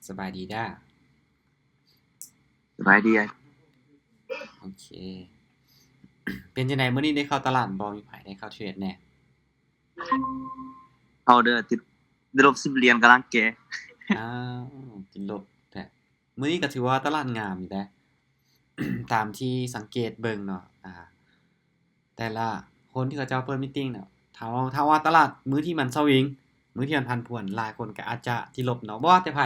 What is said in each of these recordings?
ສະບາຍດີເດີ. ສະບາຍດີ. ໂອເຄ. ເປັນຈັ່ງໃດມື້ນີ້ ໄດ້ເຂົ້າຕະຫຼາດບໍ່? ມີໃຜໄດ້ເຂົ້າເທຣດແດ່? ເຂົ້າເດີ ຕິດ ໄດ້ລົບສິບຫຼຽນ ກຳລັງແກ່. ອ້າວ ຕິດລົບແທ້. ມື້ນີ້ກໍຖືວ່າຕະຫຼາດງາມຢູ່ເດ້ ຕາມທີ່ສັງເກດເບິ່ງເນາະ. ອາ ແຕ່ລະຄົນທີ່ເຂົາເຈົ້າເປີດມີດຕິງເນາະ ຖ້າ ຖ້າວ່າຕະຫຼາດມື້ທີ່ມັນສະວິງ ມື້ທີ່ມັນຜັນຜວນ ຫຼາຍຄົນກໍອາດຈະຕິດລົບເນາະ. ບໍ່ວ່າແຕ່ໃຜ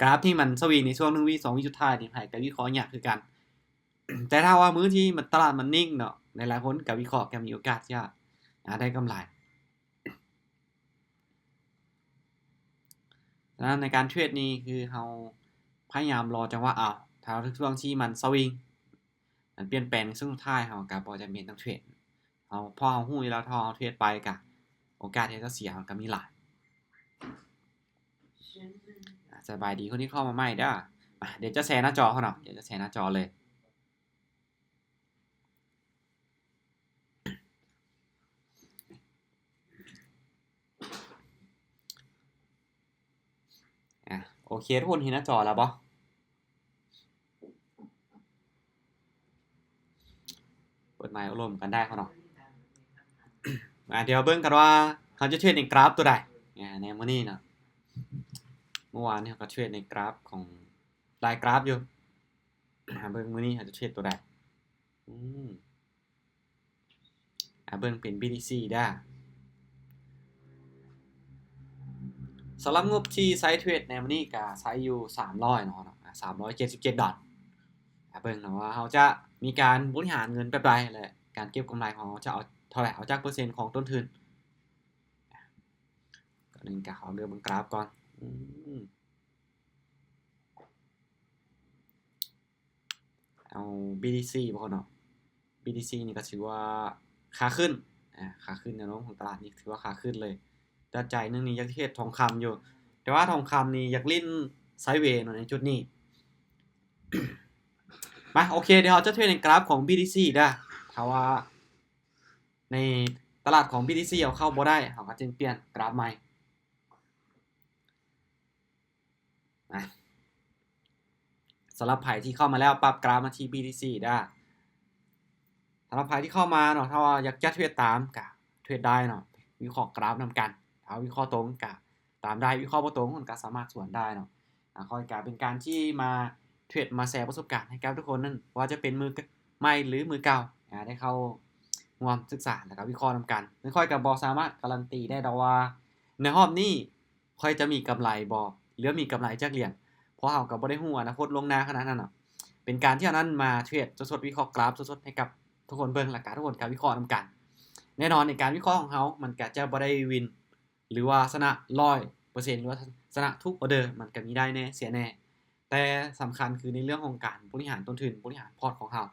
ກຣາຟທີ່ມັນສະວິງໃນຊ່ວງໜຶ່ງວິ ສອງວິສຸດທ້າຍນີ້ ໃຜກໍວິເຄາະຍາກຄືກັນ. ແຕ່ຖ້າວ່າມື້ທີ່ມັນ ຕະຫຼາດມັນນິ່ງເນາະ ຫຼາຍໆຄົນກໍວິເຄາະ ກໍມີໂອກາດທີ່ຈະ ອາ ໄດ້ກຳໄລ. ສະນັ້ນໃນການເທຣດນີ້ ຄືເຮົາພະຍາຍາມລໍຈັງຫວະເອົາ. ຖ້າເຮົາຖືກຊ່ວງທີ່ມັນສະວິງ ມັນປ່ຽນແປງໃນຊ່ວງສຸດທ້າຍ ເຮົາກໍບໍ່ຈຳເປັນຕ້ອງເທຣດ. ເຮົາ ເພາະເຮົາຮູ້ຢູ່ແລ້ວ ຖ້າເຮົາເທຣດໄປກໍໂອກາດທີ່ຈະເສຍມັນກໍມີຫຼາຍ. ອາ ສະບາຍດີຄົນທີ່ເຂົ້າມາໃໝ່ເດີ. ອາ ດຽວຈະແຊໜ້າຈໍເຮົາເນາະ ດຽວຈະແຊໜ້າຈໍເລີຍ. ອາ ໂອເຄ ທຸກຄົນເຫັນໜ້າຈໍແລ້ວບໍ່? ເປີດໄມໂອ້ລົມກັນໄດ້ເນາະ. ອາ ດຽວເບິ່ງກັນວ່າເຮົາຈະເທຣດໃນກຣາຟຕົວໃດ ອາ ໃນມື້ນີ້ເນາະ. ເມື່ອວານນີ້ເຮົາກໍເທຣດໃນກຣາຟຂອງ ຫຼາຍກຣາຟຢູ່. ຫາເບິ່ງມື້ນີ້ເຮົາຈະເທຣດຕົວໃດ. ອືມ ຫາເບິ່ງເປັນ ບີ ທີ ຊີ ເດີ. ສຳລັບງົບທີ່ໃຊ້ເທຣດໃນມື້ນີ້ກະໃຊ້ຢູ່ສາມຮ້ອຍເນາະ ອາ ສາມຮ້ອຍເຈັດສິບເຈັດດອນ. ຫາເບິ່ງເນາະວ່າເຮົາຈະມີການບໍລິຫານເງິນແບບໃດ ແລະ ການເກັບກຳໄລຂອງເຮົາຈະເອົາເທົ່າໃດ ເອົາຈັກເປີເຊັນຂອງຕົ້ນທຶນ. ກ່ອນອື່ນກະເຮົາເລືອກເບິ່ງກຣາຟກ່ອນ. ອືມ ເອົາ ບີ ທີ ຊີ ບໍ່ເນາະ. ບີ ທີ ຊີ ນີ້ກໍຖືວ່າຂາຂຶ້ນ ອາ ຂາຂຶ້ນ ແນວໂນ້ມຂອງຕະຫຼາດນີ້ຖືວ່າຂາຂຶ້ນເລີຍ. ແຕ່ໃຈໜຶ່ງນີ້ຢາກເທຣດທອງຄຳຢູ່ ແຕ່ວ່າທອງຄຳນີ້ຢາກຫຼິ້ນໄຊເວເນາະໃນຈຸດນີ້. ມາ ໂອເຄ ດຽວເຮົາຈະເທຣດໃນກຣາຟຂອງ ບີ ທີ ຊີ ເດີ. ຖ້າວ່າໃນຕະຫຼາດຂອງ ບີ ທີ ຊີ ເຮົາເຂົ້າບໍ່ໄດ້ ເຮົາກໍຈຶ່ງປ່ຽນກຣາຟໃໝ່. ນະ ສຳລັບໃຜທີ່ເຂົ້າມາແລ້ວ ປັບກຣາຟມາທີ່ ບີ ທີ ຊີ ເດີ. ສຳລັບໃຜທີ່ເຂົ້າມາເນາະ ຖ້າວ່າຢາກຈະເທຣດຕາມກະເທຣດໄດ້ເນາະ ວິເຄາະກຣາຟນຳກັນ. ຖ້າວິເຄາະຕົງກະຕາມໄດ້ ວິເຄາະບໍ່ຕົງມັນກະສາມາດສວນໄດ້ເນາະ. ອາ ຂ້ອຍກະເປັນການທີ່ມາເທຣດ ມາແຊປະສົບການໃຫ້ກັບທຸກຄົນນັ້ນ ວ່າຈະເປັນມືໃໝ່ ຫຼື ມືເກົ່າ ອາ ໄດ້ເຂົ້າຮ່ວມສຶກສາ ແລ້ວກະວິເຄາະນຳກັນ. ແຕ່ຂ້ອຍກະບໍ່ສາມາດກາຣັນຕີໄດ້ດອກວ່າໃນຮອບນີ້ ຂ້ອຍຈະມີກຳໄລບໍ່ ຫຼື ມີກຳໄລຈັກຫຼຽນ ເພາະເຮົາກໍບໍ່ໄດ້ຮູ້ອະນາຄົດລ່ວງໜ້າຂະໜາດນັ້ນເນາະ. ເປັນການທີ່ເຮົານັ້ນມາເທຣດສົດໆ ວິເຄາະກຣາຟສົດໆ ໃຫ້ກັບທຸກຄົນເບິ່ງ ແລ້ວກະທຸກຄົນກໍວິເຄາະນຳກັນ. ແນ່ນອນໃນການວິເຄາະຂອງເຮົາ ມັນກະຈະບໍ່ໄດ້ວິນ ຫຼືວ່າຊະນະຮ້ອຍເປີເຊັນ ຫຼືວ່າຊະນະທຸກອອເດີ ມັນກະມີໄດ້ແດ່ເສຍແດ່. ແຕ່ສຳຄັນຄືໃນເລື່ອງຂອງການບໍລິຫານຕົ້ນທຶນ ບໍລິຫານພອດຂອງເຮົາ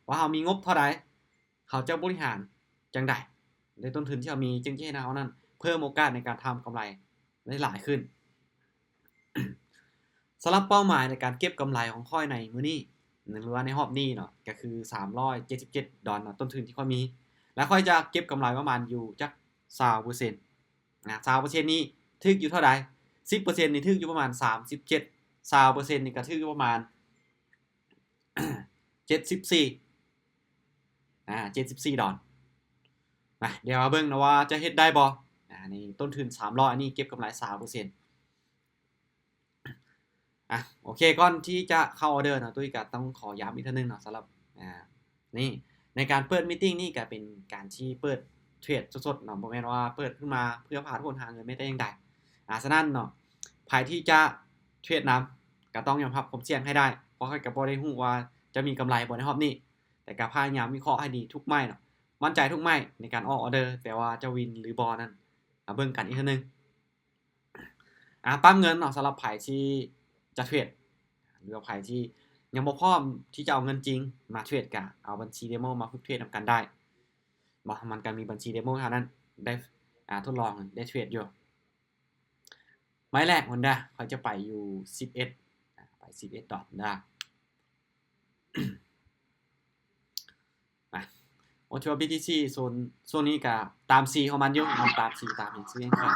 ວ່າເຮົາມີງົບເທົ່າໃດ ເຮົາຈະບໍລິຫານຈັ່ງໃດ ແລະ ຕົ້ນທຶນທີ່ເຮົາມີຈຶ່ງຈະເຮັດໃຫ້ເຮົານັ້ນເພີ່ມໂອກາດໃນການທຳກຳໄລໄດ້ຫຼາຍຂຶ້ນ. ສຳລັບເປົ້າໝາຍໃນການເກັບກຳໄລຂອງຂ້ອຍໃນມື້ນີ້ ຫຼືວ່າໃນຮອບນີ້ເນາະ ກໍຄືສາມຮ້ອຍເຈັດສິບເຈັດດອນເນາະ ຕົ້ນທຶນທີ່ຂ້ອຍມີ ແລະ ຂ້ອຍຈະເກັບກຳໄລປະມານຢູ່ຈັກຊາວເປີເຊັນ ນະ ຊາວເປີເຊັນນີ້ຖືກຢູ່ເທົ່າໃດ? ສິບເປີເຊັນນີ້ຖືກຢູ່ປະມານສາມສິບເຈັດ ຊາວເປີເຊັນນີ້ກໍຖືກຢູ່ປະມານ ເຈັດສິບສີ່ ອາ ເຈັດສິບສີ່ດອນ. ມາ ດຽວມາເບິ່ງນະວ່າຈະເຮັດໄດ້ບໍ່. ອາ ນີ້ຕົ້ນທຶນສາມຮ້ອຍ ອັນນີ້ເກັບກຳໄລຊາວເປີເຊັນ. ອາ ໂອເຄ ກ່ອນທີ່ຈະເຂົ້າອອເດີເນາະ ຕຸ້ຍກໍຕ້ອງຂໍຢ້ຳອີກເທື່ອໜຶ່ງເນາະ ສຳລັບ ອາ ນີ້ ໃນການເປີດມີດຕິງນີ້ກໍເປັນການທີ່ເປີດເທຣດສົດໆເນາະ ບໍ່ແມ່ນວ່າເປີດຂຶ້ນມາເພື່ອພາທຸກຄົນຫາເງິນແມ້ແຕ່ຢ່າງໃດ. ອາ ສະນັ້ນເນາະ ໃຜທີ່ຈະເທຣດນຳກໍຕ້ອງຍອມຮັບຄວາມສ່ຽງໃຫ້ໄດ້ ເພາະຂ້ອຍກໍບໍ່ໄດ້ຮູ້ວ່າຈະມີກຳໄລບໍ່ໃນຮອບນີ້ ແຕ່ກໍພະຍາຍາມວິເຄາະໃຫ້ດີທຸກໄມ້ເນາະ ໝັ້ນໃຈທຸກໄມ້ໃນການອອກອອເດີ ແຕ່ວ່າຈະວິນຫຼືບໍ່ນັ້ນ ມາເບິ່ງກັນອີກເທື່ອໜຶ່ງ. ອາ ປັ້ມເງິນເນາະ ສຳລັບໃຜທີ່ຈະເທຣດ ຫຼືວ່າໃຜທີ່ຍັງບໍ່ພ້ອມທີ່ຈະເອົາເງິນຈິງມາເທຣດ ກະເອົາບັນຊີເດໂມມາຝຶກເທຣດນຳກັນໄດ້ເນາະ. ມັນກະມີບັນຊີເດໂມເທົ່ານັ້ນໄດ້ ອາ ທົດລອງໄດ້ເທຣດຢູ່. ໄມ້ແລກພຸ້ນເດີ ຂ້ອຍຈະໄປຢູ່ສິບເອັດ ອາ ໄປສິບເອັດດອນເດີ. ມາ ໂອ ຖືວ່າ ບີ ທີ ຊີ ໂຊນ ໂຊນນີ້ກະຕາມສີຂອງມັນຢູ່ ມັນຕາມສີຕາມຫຍັງ ຊື້ຫຍັງຂາຍ.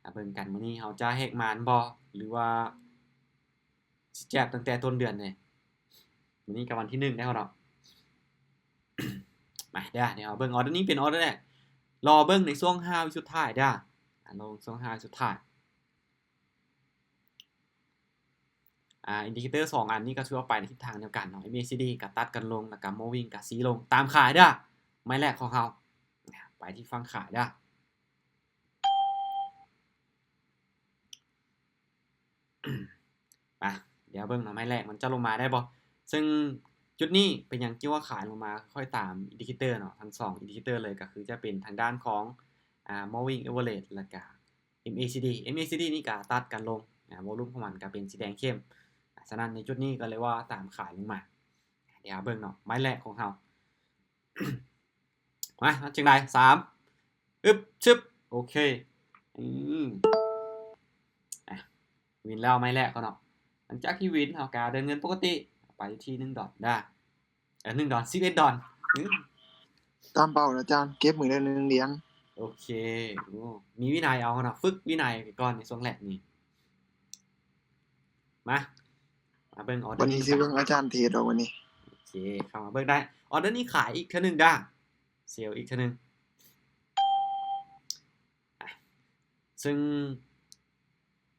າເບິ່ງກັນ ມື້ນີ້ເຮົາຈະແຮກມານບໍ່ ຫຼືວ່າຊິແຈກຕັ້ງແຕ່ຕົ້ນເດືອນເລີຍ. ມື້ນີ້ກໍວັນທີໜຶ່ງແລ້ວເນາະ. ມາເດີ ດຽວເຮົາເບິ່ງ ອໍເດີນີ້ເປັນອໍເດີແລກ ລໍເບິ່ງໃນຊ່ວງຫ້າວິສຸດທ້າຍເດີ ອາ ລົງຊ່ວງຫ້າວິສຸດທ້າຍ. ອາ ອິນດິເຄເຕີສອງອັນນີ້ກໍຖືວ່າໄປໃນທິດທາງດຽວກັນເນາະ ເອັມເອຊີດີກໍຕັດກັນລົງ ແລ້ວກໍໂມວິງກໍຊີ້ລົງຕາມຂາຍເດີ ໄມ້ແລກຂອງເຮົາ ໄປທີ່ຝັ່ງຂາຍເດີ. ມາ ດຽວເບິ່ງເນາະ ໄມ້ແລກມັນຈະລົງມາໄດ້ບໍ່ ເຊິ່ງຈຸດນີ້ເປັນຫຍັງຈຶ່ງວ່າຂາຍລົງມາ ຄ່ອຍຕາມອິນດິເຄເຕີເນາະ ທັງສອງອິນດິເຄເຕີເລີຍ ກໍຄືຈະເປັນທາງດ້ານຂອງ ອາ ໂມວິງເອເວີເຣຈ ແລ້ວກະ ເອັມເອຊີດີ ເອັມເອຊີດີນີ້ກະຕັດກັນລົງ ອາ ໂວລຸ່ມຂອງມັນກະເປັນສີແດງເຂັ້ມ ອາ ສະນັ້ນໃນຈຸດນີ້ກໍເລີຍວ່າຕາມຂາຍລົງມາ. ດຽວເບິ່ງເນາະ ໄມ້ແລກຂອງເຮົາ ມາ ເອົາຈັ່ງໃດ ສາມ ອຶບ ຊຶບ ໂອເຄ ອືມ ອາ ວິນແລ້ວໄມ້ແລກເນາະ ຫຼັງຈາກທີ່ວິນເຮົາກະເດີນເງິນປົກກະຕິ ໄປທີ່ໜຶ່ງດອນເດີ ເອີ ໜຶ່ງດອນ ສິບເອັດດອນ ອືມ ຕາມເປົ້າອາຈານ ເກັບມື້ລະໜຶ່ງຫຼຽນ ໂອເຄ ໂອ້ ມີວິໄນເອົາເນາະ ຝຶກວິໄນໄປກ່ອນໃນຊ່ວງແລກນີ້. ມາ ມາເບິ່ງອໍເດີ ວັນນີ້ຊິເບິ່ງອາຈານເທຣດດອກວັນນີ້ ໂອເຄ ເຂົ້າມາເບິ່ງໄດ້ ອໍເດີນີ້ຂາຍອີກເທື່ອໜຶ່ງເດີ ເຊວອີກເທື່ອໜຶ່ງ ອາ ເຊິ່ງ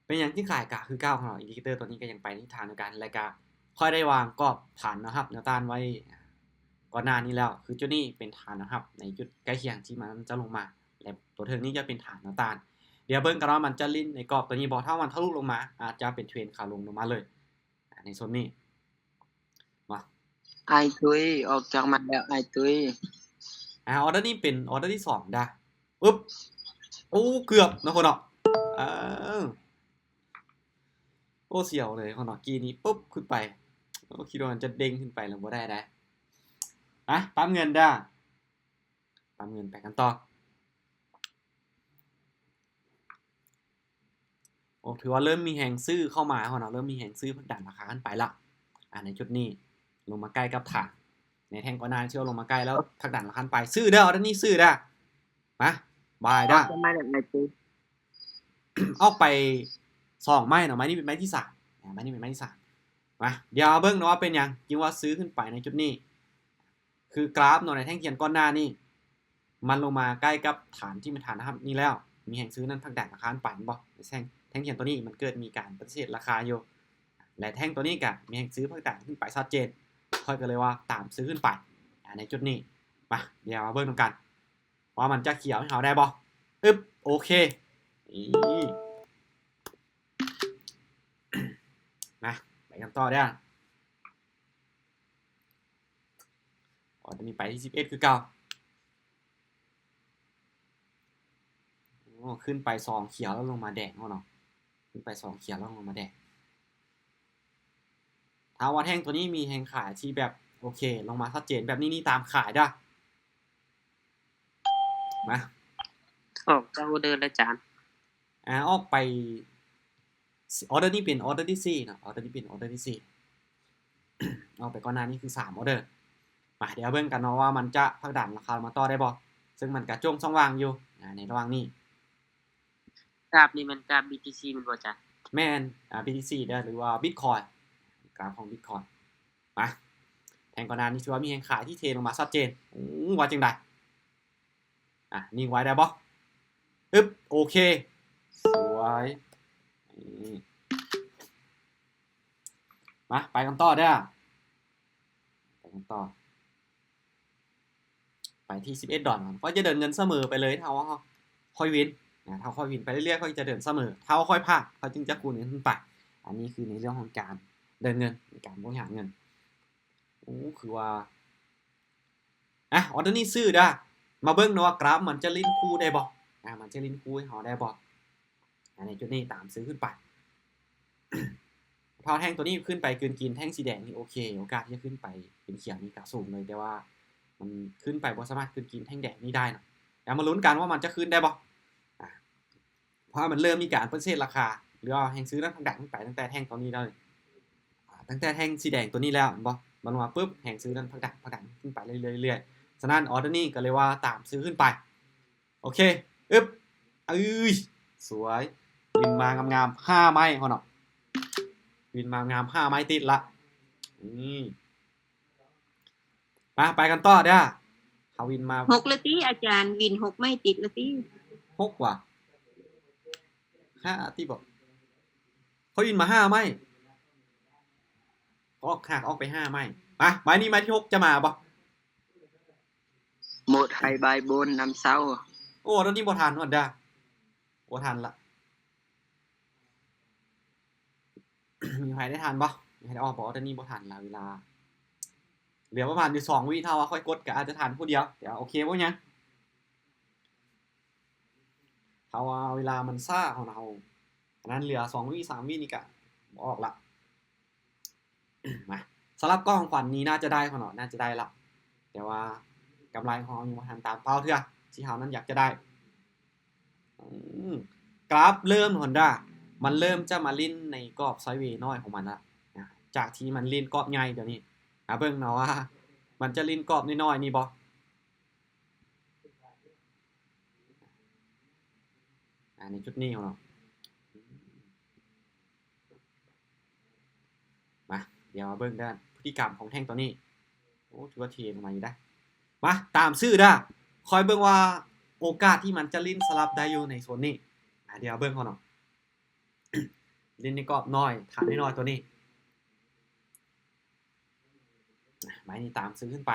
ເປັນຫຍັງຈຶ່ງຂາຍ ກະຄືເກົ່າເນາະ ອິນດິເຄເຕີຕົວນີ້ກໍຍັງໄປໃນທິດທາງດຽວກັນ ແລະກະຂ້ອຍໄດ້ວາງກອບຖານແນວຮັບແນວຕ້ານໄວ້ກ່ອນໜ້ານີ້ແລ້ວ ຄືຈຸດນີ້ເປັນຖານແນວຮັບໃນຈຸດໃກ້ຄຽງທີ່ມັນຈະລົງມາ ແລະຕົວເທິງນີ້ຈະເປັນຖານແນວຕ້ານ. ດຽວເບິ່ງກັນວ່າມັນຈະຫຼິ້ນໃນກອບຕົວນີ້ບໍ່ ຖ້າມັນທະລຸລົງມາ ອາດຈະເປັນເທຣນຂາລົງລົງມາເລີຍ ອາ ໃນໂຊນນີ້ ມາ ອ້າຍຕຸ້ຍ ອອກຈາກມັນແລ້ວອ້າຍຕຸ້ຍ. ອາ ອໍເດີນີ້ເປັນອໍເດີທີສອງດາ ປຶບ ໂອ້ ເກືອບເນາະ ເນາະ ເອີ ໂອ້ ສຽວເລີຍເນາະ ກີ້ນີ້ປຶບຂຶ້ນໄປ ໂອ້ ຄິດວ່າມັນຈະເດ້ງຂຶ້ນໄປແລ້ວບໍ່ໄດ້ໃດ໋. ອາ ປ້ຳເງິນດາ ປ້ຳເງິນ ໄປກັນຕໍ່. ໂອ້ ຖືວ່າເລີ່ມມີແຮງຊື້ເຂົ້າມາເນາະ ເລີ່ມມີແຮງຊື້ຜັກດັນລາຄາຂຶ້ນໄປລະ ອາ ໃນຈຸດນີ້ລົງມາໃກ້ກັບຖານ ໃນແທ່ງກ່ອນໜ້າທີ່ວ່າລົງມາໃກ້ແລ້ວຜັກດັນລາຄາຂຶ້ນໄປ ຊື້ເດີ ອໍເດີນີ້ຊື້ເດີ ມາ ບາຍເດີ ອອກໄປສອງໄມ້ເນາະ ໄມ້ນີ້ເປັນໄມ້ທີສາມ ອາ ໄມ້ນີ້ເປັນໄມ້ທີສາມ. ມາ ດຽວເບິ່ງເນາະວ່າເປັນຫຍັງຈຶ່ງວ່າຊື້ຂຶ້ນໄປໃນຈຸດນີ້ ຄືກຣາຟເນາະ ໃນແທ່ງຂຽນກ່ອນໜ້ານີ້ ມັນລົງມາໃກ້ກັບຖານທີ່ເປັນຖານແນວຮັບນີ້ແລ້ວ ມີແຮງຊື້ນັ້ນຜັກດັນລາຄາຂຶ້ນໄປແມ່ນບໍ່? ແທ່ງ ແທ່ງຂຽນຕົວນີ້ມັນເກີດມີການປະຕິເສດລາຄາຢູ່ ແລະແທ່ງຕົວນີ້ກະມີແຮງຊື້ຜັກດັນຂຶ້ນໄປຊັດເຈນ ຂ້ອຍກໍເລີຍວ່າຕາມຊື້ຂຶ້ນໄປ ອາ ໃນຈຸດນີ້. ມາ ດຽວມາເບິ່ງນຳກັນວ່າມັນຈະຂຽວໃຫ້ເຮົາໄດ້ບໍ່? ອຶບ ໂອເຄ ນີ້ ມາ ໄປກັນຕໍ່ເດີ. ອໍ ຕົວນີ້ໄປທີ່ສິບເອັດຄືເກົ່າ ໂອ້ ຂຶ້ນໄປສອງຂຽວແລ້ວລົງມາແດງເນາະ ຂຶ້ນໄປສອງຂຽວແລ້ວລົງມາແດງ. ຖ້າວ່າແທ່ງຕົວນີ້ມີແຮງຂາຍທີ່ແບບ ໂອເຄ ລົງມາຊັດເຈນແບບນີ້ ນີ້ຕາມຂາຍເດີ. ມາ ອອກຈາກອໍເດີແລ້ວຈານ ອາ ອອກໄປ ອໍເດີນີ້ເປັນອໍເດີທີສີ່ເນາະ ອໍເດີນີ້ເປັນອໍເດີທີສີ່ ອອກໄປກ່ອນໜ້ານີ້ຄືສາມອໍເດີ. ມາ ດຽວເບິ່ງກັນເນາະວ່າມັນຈະຜັກດັນລາຄາລົງມາຕໍ່ໄດ້ບໍ່ ເຊິ່ງມັນກະໂຈ່ງຊ່ອງວ່າງຢູ່ ອາ ໃນລະຫວ່າງນີ້. ກຣາຟນີ້ແມ່ນກຣາຟບີທີຊີແມ່ນບໍ່ຈານ? ແມ່ນ ອາ ບີທີຊີເດີ ຫຼືວ່າບິດຄອຍ ກຣາຟຂອງບິດຄອຍ. ມາ ແທ່ງກ່ອນໜ້ານີ້ຖືວ່າມີແຮງຂາຍທີ່ເທລົງມາຊັດເຈນ ໂອ້ ວ່າຈັ່ງໃດ? ອ່ະ ນິ່ງໄວ້ໄດ້ບໍ່? ອຶບ ໂອເຄ ສວຍ ນີ້ ມາ ໄປກັນຕໍ່ເດີ ໄປກັນຕໍ່ ໄປທີ່ສິບເອັດດອນ ຂ້ອຍຈະເດີນເງິນສະເໝີໄປເລີຍ ຖ້າວ່າຂ້ອຍວິນນະ ຖ້າຂ້ອຍວິນໄປເລື້ອຍໆ ຂ້ອຍຈະເດີນສະເໝີ ຖ້າວ່າຂ້ອຍພາດ ຂ້ອຍຈຶ່ງຈະຄູນເງິນຂຶ້ນໄປ. ອັນນີ້ຄືໃນເລື່ອງຂອງການເດີນເງິນ ໃນການບໍລິຫານເງິນ. ໂອ້ ຄືວ່າ ອ່ະ ອໍເດີນີ້ຊື້ເດີ ມາເບິ່ງເນາະວ່າກຣາຟມັນຈະຫຼິ້ນຄູ່ໄດ້ບໍ່ ອ່າ ມັນຈະຫຼິ້ນຄູ່ໃຫ້ເຮົາໄດ້ບໍ່ ອ່າ ໃນຈຸດນີ້ຕາມຊື້ຂຶ້ນໄປ. ຖ້າແທ່ງຕົວນີ້ຂຶ້ນໄປກືນກິນແທ່ງສີແດງນີ້ ໂອເຄ ໂອກາດທີ່ຈະຂຶ້ນໄປເປັນຂຽວນີ້ກະສູງເລີຍ ແຕ່ວ່າມັນຂຶ້ນໄປບໍ່ສາມາດກືນກິນແທ່ງແດງນີ້ໄດ້ເນາະ. ດຽວມາລຸ້ນກັນວ່າມັນຈະຂຶ້ນໄດ້ບໍ່ ອ່າ ເພາະວ່າມັນເລີ່ມມີການປະຕິເສດລາຄາ ຫຼືວ່າແຮງຊື້ນັ້ນພັກດັນຂຶ້ນໄປຕັ້ງແຕ່ແທ່ງຕົວນີ້ແລ້ວ ອ່າ ຕັ້ງແຕ່ແທ່ງສີແດງຕົວນີ້ແລ້ວ ແມ່ນບໍ່? ມັນລົງມາປຶບ ແຮງຊື້ນັ້ນພັກດັນ ພັກດັນຂຶ້ນໄປເລື້ອຍໆ ເລື້ອຍໆ. ສະນັ້ນ ອໍເດີນີ້ກໍເລີຍວ່າຕາມຊື້ຂຶ້ນໄປ. ໂອເຄ ອຶບ ເອີຍ ສວຍ ວິນມາງາມໆ ຫ້າໄມ້ເຮົາເນາະ ວິນມາງາມ ຫ້າໄມ້ຕິດລະ ນີ້ ມາ ໄປກັນຕໍ່ເດີ້ ເຮົາວິນມາ ຫົກລະຕິອາຈານ ວິນຫົກໄມ້ຕິດລະຕິ ຫົກຫວາ ຫ້າຕິບໍ ຂ້ອຍວິນມາຫ້າໄມ້ ອອກ ຫາກອອກໄປຫ້າໄມ້ ມາ ໄມ້ນີ້ໄມ້ທີຫົກຈະມາບໍ່? ໝົດໄຮບາຍບົນນຳເຊົາ ໂອ້ ຕອນນີ້ບໍ່ທັນຮອດດາ ບໍ່ທັນລະ ມີໃຜໄດ້ທັນບໍ່? ມີໃຜໄດ້ອອກບໍ່? ຕອນນີ້ບໍ່ທັນລະ ເວລາເຫຼືອປະມານຢູ່ສອງວິ ຖ້າວ່າຂ້ອຍກົດກໍອາດຈະທັນຜູ້ດຽວ ແຕ່ວ່າໂອເຄ ບໍ່ຫຍັງ ເພາະວ່າເວລາມັນຊ້າ ເຮົາ ເຮົາ ອັນນັ້ນເຫຼືອສອງວິ ສາມວິນີ້ກະບໍ່ອອກລະ ມາ ສຳລັບກອງຂອງຂວັນນີ້ໜ້າຈະໄດ້ເນາະ ໜ້າຈະໄດ້ລະ ແຕ່ວ່າກຳໄລຂອງເຮົາຍັງບໍ່ທັນຕາມເປົ້າເທື່ອ ທີ່ເຮົານັ້ນຢາກຈະໄດ້ ອືມ ກາບເລີ່ມຮອນດາ ມັນເລີ່ມຈະມາຫຼິ້ນໃນກອບໄຊເວນ້ອຍຂອງມັນລະ ນະ ຈາກທີ່ມັນຫຼິ້ນກອບໃຫຍ່ດຽວນີ້ ມາເບິ່ງເນາະວ່າມັນຈະຫຼິ້ນກອບນ້ອຍໆນີ້ບໍ່? ອ່າ ໃນຈຸດນີ້ເນາະ ມາ ດຽວມາເບິ່ງເດີ ພຶດຕິກຳຂອງແທ່ງໂຕນີ້ ໂອ້ ຖືວ່າເທລົງມາຢູ່ເດ້ ມາ ຕາມຊື່ເດີ ຄອຍເບິ່ງວ່າໂອກາດທີ່ມັນຈະຫຼິ້ນສະຫຼັບໄດ້ຢູ່ໃນໂຊນນີ້ ອ່າ ດຽວເບິ່ງເນາະ ຫຼິ້ນໃນກອບນ້ອຍ ຖານນ້ອຍໆໂຕນີ້ ອ່າ ໄມ້ນີ້ຕາມຊື່ຂຶ້ນໄປ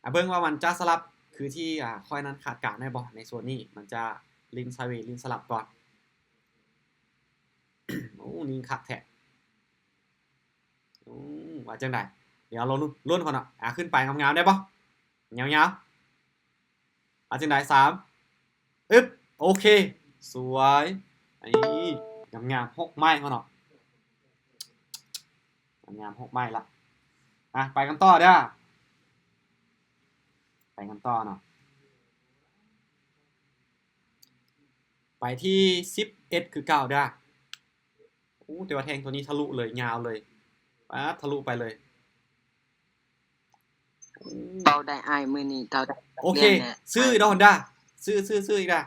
ອ່າ ເບິ່ງວ່າມັນຈະສະຫຼັບຄືທີ່ ອ່າ ຂ້ອຍນັ້ນຄາດການໄດ້ບໍ່ ໃນໂຊນນີ້ ມັນຈະຫຼິ້ນໄຊເວ ຫຼິ້ນສະຫຼັບກ່ອນ ໂອ້ ຍິງຄັກແທ້ ອືມ ວ່າຈັ່ງໃດ ດຽວລໍລຸ້ນ ລຸ້ນເນາະ ອ່າ ຂຶ້ນໄປງາມໆໄດ້ບໍ່ ຍາວໆ ວ່າຈັ່ງໃດ ສາມ ອຶບ ໂອເຄ ສວຍ ນີ້ ງາມໆ ຫົກໄມ້ເນາະ ງາມໆ ຫົກໄມ້ລະ ອ່າ ໄປກັນຕໍ່ເດີ ໄປກັນຕໍ່ເນາະ ໄປທີ່ສິບເອັດຄືເກົ່າເດີ ໂອ້ ແຕ່ວ່າແທ່ງໂຕນີ້ທະລຸເລີຍ ຍາວເລີຍ ປາດ ທະລຸໄປເລີຍ ເວົ້າໄດ້ອ້າຍ ມື້ນີ້ເຈົ້າໄດ້ ໂອເຄ ຊື້ດອກຮອນດາ ຊື້ ຊື້ ຊື້ອີກດາ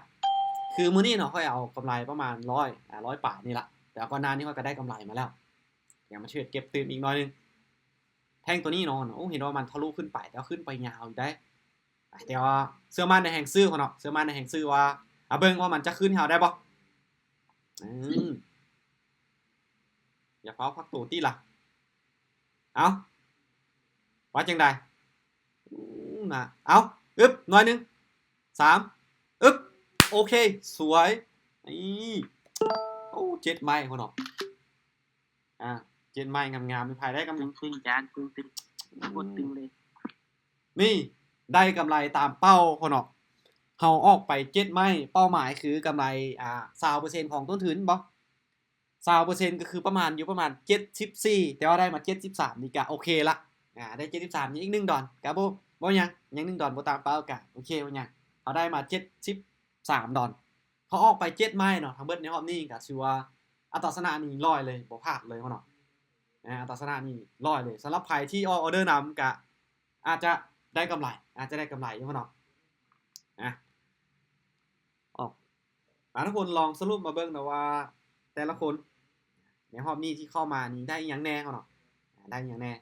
ຄືມື້ນີ້ເນາະ ຂ້ອຍເອົາກຳໄລປະມານຮ້ອຍ ອ່າ ຮ້ອຍປາຍນີ້ລະ ແຕ່ວ່າກ່ອນໜ້ານີ້ຂ້ອຍກໍໄດ້ກຳໄລມາແລ້ວ ດຽວມາເທຣດເກັບຕື່ມອີກໜ້ອຍໜຶ່ງ ແທ່ງໂຕນີ້ເນາະ ໂອ້ ເຫັນວ່າມັນທະລຸຂຶ້ນໄປ ແຕ່ວ່າຂຶ້ນໄປຍາວຢູ່ເດ້ ອ່າ ແຕ່ວ່າເຊື່ອໝັ້ນໃນແຮງຊື້ເນາະ ເຊື່ອໝັ້ນໃນແຮງຊື້ວ່າ ອ່າ ເບິ່ງວ່າມັນຈະຄືນໃຫ້ເຮົາໄດ້ບໍ່ ອືມ ຢ່າຟ້າວພັກໂຕຕິລະ ເອົ້າ ວ່າຈັ່ງໃດ ອືມ ນະ ເອົ້າ ອຶບ ໜ້ອຍໜຶ່ງ ສາມ ອຶບ ໂອເຄ ສວຍ ນີ້ ໂອ້ ເຈັດໄມ້ພຸ້ນເນາະ ອ່າ ເຈັດໄມ້ງາມໆ ມີໃຜໄດ້ກຳ ຕຶງໆ ຈານ ຕຶງໆ ໂຄດຕຶງເລີຍ ນີ້ ໄດ້ກຳໄລຕາມເປົ້າພຸ້ນເນາະ ເຮົາອອກໄປເຈັດໄມ້ ເປົ້າໝາຍຄືກຳໄລ ອ່າ ຊາວເປີເຊັນຂອງຕົ້ນທຶນບໍ່ ຊາວເປີເຊັນກໍຄືປະມານ ຢູ່ປະມານເຈັດສິບສີ່ ແຕ່ວ່າໄດ້ມາເຈັດສິບສາມ ນີ້ກະໂອເຄລະ ອ່າ ໄດ້ເຈັດສິບສາມ ຍັງອີກໜຶ່ງດອນ ກະບໍ່ ບໍ່ຫຍັງ ຍັງໜຶ່ງດອນບໍ່ຕາມເປົ້າ ກະໂອເຄ ບໍ່ຫຍັງ ເຮົາໄດ້ມາເຈັດສິບສາມດອນ ເຮົາອອກໄປເຈັດໄມ້ເນາະ ທັງເບິດໃນຮອບນີ້ກະຖືວ່າອັດຕາຊະນະນີ້ຮ້ອຍເລີຍ ບໍ່ພາດເລີຍເນາະ ອ່າ ອັດຕາຊະນະນີ້ຮ້ອຍເລີຍ ສຳລັບໃຜທີ່ອອກອໍເດີນຳກະອາດຈະໄດ້ກຳໄລ ອາດຈະໄດ້ກຳໄລຢູ່ເນາະ ອ່າ ອອກ ອ່າ ທຸກຄົນລອງສະຫຼຸບມາເບິ່ງເນາະວ່າແຕ່ລະຄົນໃນຮອບນີ້ທີ່ເຂົ້າມານີ້ໄດ້ອີ່ຫຍັງແດ່ເນາະ ໄດ້ອີ່ຫຍັງແດ່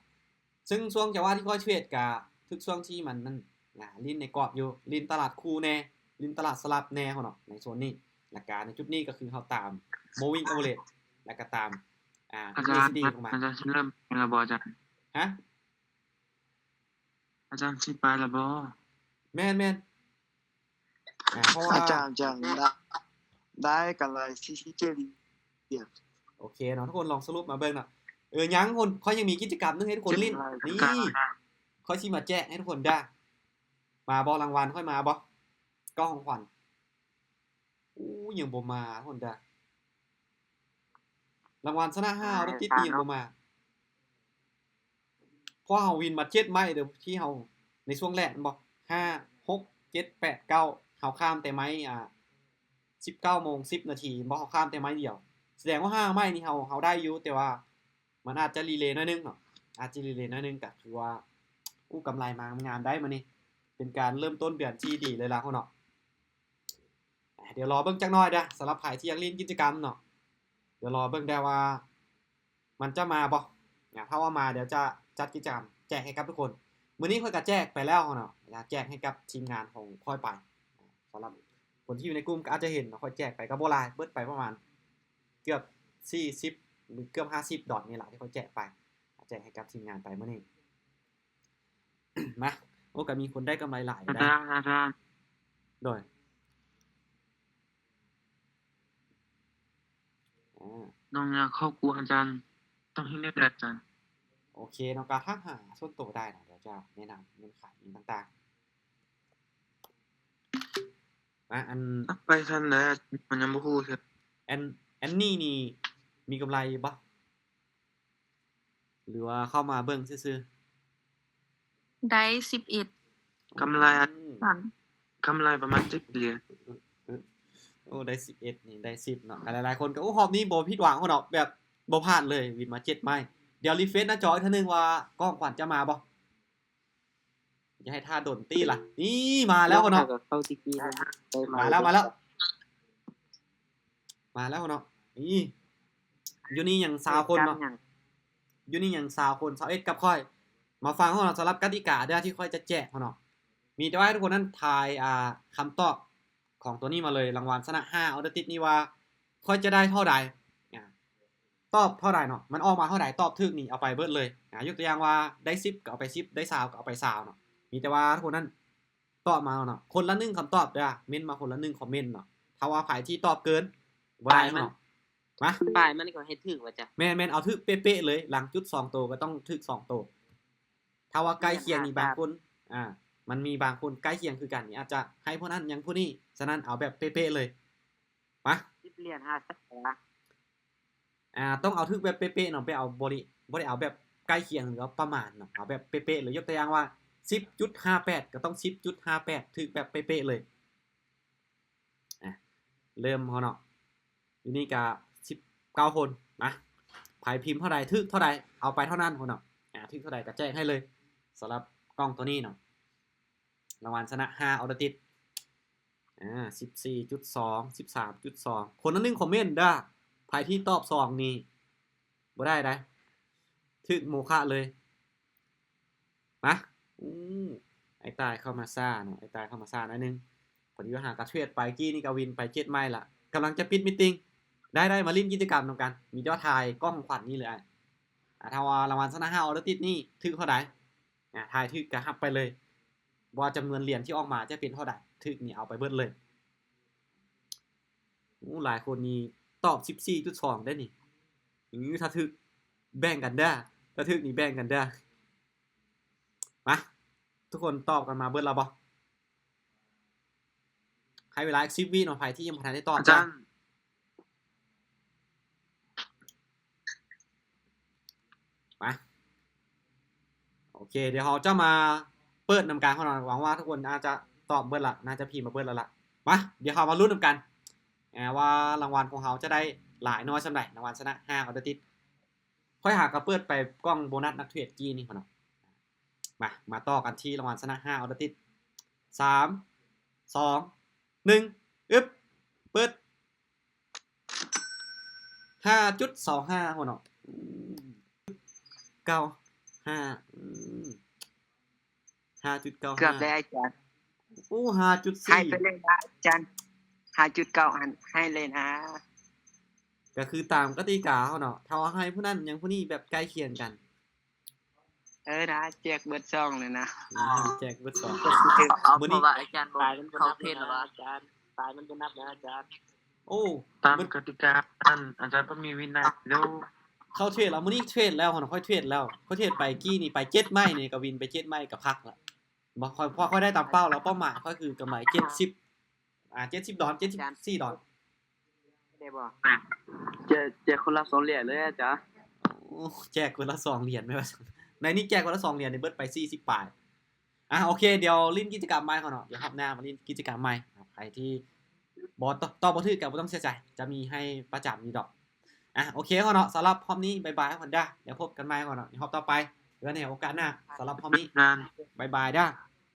ເຊິ່ງຊ່ວງຈັງຫວະທີ່ຂ້ອຍເທຣດກະຖືກຊ່ວງທີ່ມັນນັ້ນ ອ່າ ຫຼິ້ນໃນກອບຢູ່ ຫຼິ້ນຕະຫຼາດຄູ່ແດ່ ຫຼິ້ນຕະຫຼາດສະຫຼັບແດ່ເນາະ ໃນໂຊນນີ້ ແລ້ວກະໃນຈຸດນີ້ກໍຄືເຮົາຕາມ moving average ແລ້ວກະຕາມ ອ່າ ອາຈານ ເອຊີດີ ລົງມາ ອາຈານຊິເລີ່ມແລ້ວບໍ່ອາຈານ? ຮະ? ອາຈານຊິໄປແລ້ວບໍ່? ແມ່ນໆ ອ່າ ເພາະວ່າ ອາຈານ ອາຈານ ໄດ້ ໄດ້ກຳໄລສີ່ສິບເຈັດຫຼຽນ ໂອເຄເນາະ ທຸກຄົນລອງສະຫຼຸບມາເບິ່ງເນາະ ເອີ ຍັງຄົນ ຂ້ອຍຍັງມີກິດຈະກຳໜຶ່ງໃຫ້ທຸກຄົນຫຼິ້ນ ນີ້ ຂ້ອຍຊິມາແຈກໃຫ້ທຸກຄົນເດີ້ ມາບໍ່ ລາງວັນຂ້ອຍມາບໍ່ ກ່ອງຂອງຂວັນ ໂອ້ ຍັງບໍ່ມາພຸ້ນເດີ້ ລາງວັນຊະນະຫ້າ ອາ ເອົາໄດ້ຕິດນີ້ຍັງບໍ່ມາ ເພາະເຮົາວິນມາເຈັດໄມ້ເດີ ທີ່ເຮົາ ໃນຊ່ວງແລກແມ່ນບໍ່ ຫ້າ ຫົກ ເຈັດ ແປດ ເກົ້າ ເຮົາຂ້າມແຕ່ໄມ້ ອ່າ ສິບເກົ້າໂມງສິບນາທີແມ່ນບໍ່ ເຮົາຂ້າມແຕ່ໄມ້ດຽວ ສະແດງວ່າຫ້າໄມ້ນີ້ເຮົາ ເຮົາໄດ້ຢູ່ ແຕ່ວ່າມັນອາດຈະລີເລໜ້ອຍໜຶ່ງເນາະ ອາດຈະລີເລໜ້ອຍໜຶ່ງ ກະຖືວ່າ ອູ້ ກຳໄລມາງາມໄດ໋ມື້ນີ້ ເປັນການເລີ່ມຕົ້ນເດືອນທີ່ດີເລີຍລະເນາະ. ດຽວລໍເບິ່ງຈັກໜ້ອຍເດີ້ ສຳລັບໃຜທີ່ຢາກຫຼິ້ນກິດຈະກຳເນາະ ດຽວລໍເບິ່ງເດີ້ວ່າມັນຈະມາບໍ່. ອາ ຖ້າວ່າມາ ດຽວຈະຈັດກິດຈະກຳແຈກໃຫ້ກັບທຸກຄົນ. ມື້ນີ້ຂ້ອຍກໍແຈກໄປແລ້ວເນາະ ອາ ແຈກໃຫ້ກັບທີມງານຂອງຂ້ອຍໄປ. ສຳລັບຄົນທີ່ຢູ່ໃນກຸ່ມກໍອາດຈະເຫັນເນາະ ຂ້ອຍແຈກໄປກໍບໍ່ຫຼາຍ ເບິດໄປປະມານເກືອບສີ່ສິບ ຫຼື ເກືອບຫ້າສິບດອນນີ້ລະ ທີ່ຂ້ອຍແຈກໄປ ແຈກໃຫ້ກັບທີມງານໄປມື້ນີ້. ມາ ໂອ້ ກໍມີຄົນໄດ້ກຳໄລຫຼາຍຢູ່ນະ ອາຈານ ອາຈານ ໂດຍ ອາ ນ້ອງຢາກເຂົ້າກວນອາຈານ ຕ້ອງເຮັດແນວໃດອາຈານ? ໂອເຄເນາະ ກໍທັກຫາສ່ວນໂຕໄດ້ເນາະ ດຽວຈະແນະນຳເງື່ອນໄຂອີ່ຫຍັງຕ່າງໆ. ມາ ອັນ ໄປຊັ້ນແຫຼະ ມັນຍັງບໍ່ຮູ້ເທື່ອ. ແອນ ແອນນີ້ນີ້ມີກຳໄລຢູ່ບໍ່? ຫຼືວ່າເຂົ້າມາເບິ່ງຊື່ໆ? ໄດ້ສິບເອັດ ກຳໄລ ອືມ ກຳໄລປະມານເຈັດຫຼຽນ. ໂອ້ ໄດ້ສິບເອັດນີ້ ໄດ້ສິບເນາະ ກໍຫຼາຍໆຄົນກໍ ໂອ້ ຮອບນີ້ບໍ່ຜິດຫວັງເນາະ ແບບບໍ່ພາດເລີຍ ວິນມາເຈັດໄມ້. ດຽວຣີເຟຣຊໜ້າຈໍອີກເທື່ອໜຶ່ງວ່າຂອງຂວັນຈະມາບໍ່? ຢ່າໃຫ້ຖ້າດົນຕິລະ ນີ້ມາແລ້ວເນາະ ມາແລ້ວ ມາແລ້ວ ມາແລ້ວເນາະ. ນີ້ ຢູ່ນີ້ຍັງຊາວຄົນເນາະ ຢູ່ນີ້ຍັງຊາວຄົນ ຊາວເອັດກັບຂ້ອຍ. ມາຟັງເນາະ ສຳລັບກະຕິກາເດີ້ ທີ່ຂ້ອຍຈະແຈກເນາະ ມີແຕ່ວ່າໃຫ້ທຸກຄົນນັ້ນທາຍ ອ່າ ຄຳຕອບຂອງຕົວນີ້ມາເລີຍ ລາງວັນຊະນະຫ້າອອເດີຕິດນີ້ວ່າຂ້ອຍຈະໄດ້ເທົ່າໃດ ອາ ຕອບເທົ່າໃດເນາະ ມັນອອກມາເທົ່າໃດ ຕອບຖືກນີ້ເອົາໄປເບິດເລີຍ. ອາ ຍົກຕົວຢ່າງວ່າໄດ້ສິບກໍເອົາໄປສິບ ໄດ້ຊາວກໍເອົາໄປຊາວເນາະ. ມີແຕ່ວ່າທຸກຄົນນັ້ນຕອບມາເນາະ ຄົນລະໜຶ່ງຄຳຕອບເດີ້ ເມັ້ນມາຄົນລະໜຶ່ງຄອມເມັນເນາະ. ຖ້າວ່າໃຜທີ່ຕອບເກີນ ບໍ່ໄດ້ເນາະ ມາ ປາຍມັນກໍໃຫ້ຖືກວ່າຈ້ະ. ແມ່ນໆ ເອົາຖືກເປະໆເລີຍ ຫຼັງຈຸດສອງໂຕກໍຕ້ອງຖືກສອງໂຕ. ຖ້າວ່າໃກ້ຄຽງນີ້ບາງຄົນ ອ່າ ມັນມີບາງຄົນໃກ້ຄຽງຄືກັນນີ້ ອາດຈະໃຫ້ຜູ້ນັ້ນຍັງຜູ້ນີ້ ສະນັ້ນເອົາແບບເປະໆເລີຍ. ມາ ສິບຫຼຽນ ຫ້າແສນ ອ່າ ຕ້ອງເອົາຖືກແບບເປະໆເນາະ ໄປເອົາ ບໍ່ໄດ້ ບໍ່ໄດ້ເອົາແບບໃກ້ຄຽງ ຫຼືວ່າປະມານເນາະ ເອົາແບບເປະໆເລີຍ. ຍົກຕົວຢ່າງວ່າສິບຈຸດຫ້າແປດ ກໍຕ້ອງສິບຈຸດຫ້າແປດ ຖືກແບບເປະໆເລີຍ. ອ່ະ ເລີ່ມເຮົາເນາະ ຢູ່ນີ້ກະສິບເກົ້າຄົນ ມາ ໃຜພິມເທົ່າໃດ ຖືກເທົ່າໃດ ເອົາໄປເທົ່ານັ້ນເຮົາເນາະ. ອ່າ ຖືກເທົ່າໃດກະແຈກໃຫ້ເລີຍ ສຳລັບກ່ອງໂຕນີ້ເນາະ ລາງວັນຊະນະຫ້າອອເດີຕິດ. ອ່າ ສິບສີ່ຈຸດສອງ ສິບສາມຈຸດສອງ ຄົນລະໜຶ່ງຄອມເມັນເດີ້. ໃຜທີ່ຕອບສອງນີ້ບໍ່ໄດ້ໃດ ຖືກໂມຄະເລີຍ. ມາ ອູ້ ອ້າຍຕາຍເຂົ້າມາຊ້າເນາະ ອ້າຍຕາຍເຂົ້າມາຊ້າໜ້ອຍໜຶ່ງ. ພໍດີວ່າຫາກະເທຣດໄປ ກີ້ນີ້ກະວິນໄປເຈັດໄມ້ລະ ກຳລັງຈະປິດມີດຕິງ. ໄດ້ໆ ມາຫຼິ້ນກິດຈະກຳນຳກັນ ມີແຕ່ວ່າຖ່າຍກ່ອງຂວັນນີ້ເລີຍອ້າຍ. ອ່າ ຖ້າວ່າລາງວັນຊະນະຫ້າອອເດີຕິດນີ້ຖືກເທົ່າໃດ ອ່າ ຖ່າຍຖືກກະຮັບໄປເລີຍ ວ່າຈຳນວນຫຼຽນທີ່ອອກມາຈະເປັນເທົ່າໃດ ຖືກນີ້ເອົາໄປເບິດເລີຍ. ໂອ້ ຫຼາຍຄົນນີ້ຕອບສິບສີ່ຈຸດສອງເດ້ນີ້. ອື ຖ້າຖືກແບ່ງກັນເດີ້ ຖ້າຖືກນີ້ແບ່ງກັນເດີ້. ມາ ທຸກຄົນຕອບກັນມາເບິດແລ້ວບໍ່? ໃຫ້ເວລາອີກສິບວິເນາະ ໃຜທີ່ຍັງບໍ່ທັນໄດ້ຕອບ ອາຈານ. ມາ ໂອເຄ ດຽວເຮົາຈະມາເປີດນຳກັນເນາະ. ຫວັງວ່າທຸກຄົນອາດຈະຕອບເບິດລະ ໜ້າຈະພິມມາເບິດແລ້ວລະ. ມາ ດຽວເຮົາມາລຸ້ນນຳກັນ ອ່າ ວ່າລາງວັນຂອງເຮົາຈະໄດ້ຫຼາຍນ້ອຍສ່ຳໃດ ລາງວັນຊະນະຫ້າອອເດີຕິດ. ຂ້ອຍຫາກະເປີດໄປກ່ອງໂບນັດນັກເທຣດກີ້ນີ້ເນາະ. ມາ ມາຕໍ່ກັນທີ່ລາງວັນຊະນະຫ້າອອເດີຕິດ. ສາມ ສອງ ໜຶ່ງ ອຶບ ເປີດ. ຫ້າຈຸດສອງຫ້າ ພຸ້ນເນາະ ເກົ້າຫ້າ ອືມ ຫ້າຈຸດເກົ້າຫ້າ ເກືອບແລ້ວອາຈານ. ໂອ້ ຫ້າຈຸດສີ່ ໃຫ້ໄປເລີຍນະອາຈານ ຫ້າຈຸດເກົ້າຫັ້ນ ໃຫ້ເລີຍນະ. ກໍຄືຕາມກະຕິກາເຮົາເນາະ ຖ້າວ່າໃຫ້ຜູ້ນັ້ນຫຍັງຜູ້ນີ້ແບບໃກ້ຄຽງກັນ ເອີນະ ແຈກເບິດຊ່ອງເລີຍນະ. ອືມ ແຈກເບິດຊ່ອງ ມື້ນີ້ ເພາະວ່າອາຈານບໍ່ເຂົ້າເທຣດແລ້ວວ່າ ອາຈານ ຕາຍມັນບໍ່ນັບນະອາຈານ. ໂອ້ ຕາມກະຕິການັ້ນ ອາຈານຕ້ອງມີວິໄນເດີ້. ເຂົ້າເທຣດແລ້ວ ມື້ນີ້ເທຣດແລ້ວ ຂ້ອຍເທຣດແລ້ວ ຂ້ອຍເທຣດໄປກີ້ນີ້ໄປເຈັດໄມ້ນີ້ ກໍວິນໄປເຈັດໄມ້ກໍພັກລະ. ບໍ່ ຂ້ອຍ ເພາະຂ້ອຍໄດ້ຕາມເປົ້າແລ້ວ ເປົ້າໝາຍຂ້ອຍຄືກຳໄລເຈັດສິບ ອ່າ ເຈັດສິບດອນ ເຈັດສິບສີ່ດອນ ໄດ້ບໍ່? ແຈກ ແຈກຄົນລະສອງຫຼຽນເລີຍອາຈານ. ໂອ້ ແຈກຄົນລະສອງຫຼຽນແມ່ນວ່າ ໃນນີ້ແຈກຄົນລະສອງຫຼຽນນີ້ເບິດໄປສີ່ສິບປາຍ. ອ່າ ໂອເຄ ດຽວຫຼິ້ນກິດຈະກຳໃໝ່ເຮົາເນາະ ດຽວຮອບໜ້າມາຫຼິ້ນກິດຈະກຳໃໝ່. ໃຜທີ່ບໍ່ຕອບ ຕອບບໍ່ຖືກກໍບໍ່ຕ້ອງເສຍໃຈ ຈະມີໃຫ້ປະຈຳຢູ່ດອກ. ອ່າ ໂອເຄເນາະ ສຳລັບຮອບນີ້ບາຍບາຍກ່ອນເດີ້ ດຽວພົບກັນໃໝ່ເນາະ ໃນຮອບຕໍ່ໄປ ຫຼືວ່າໃນໂອກາດໜ້າ. ສຳລັບຮອບນີ້ບາຍບາຍເດີ້.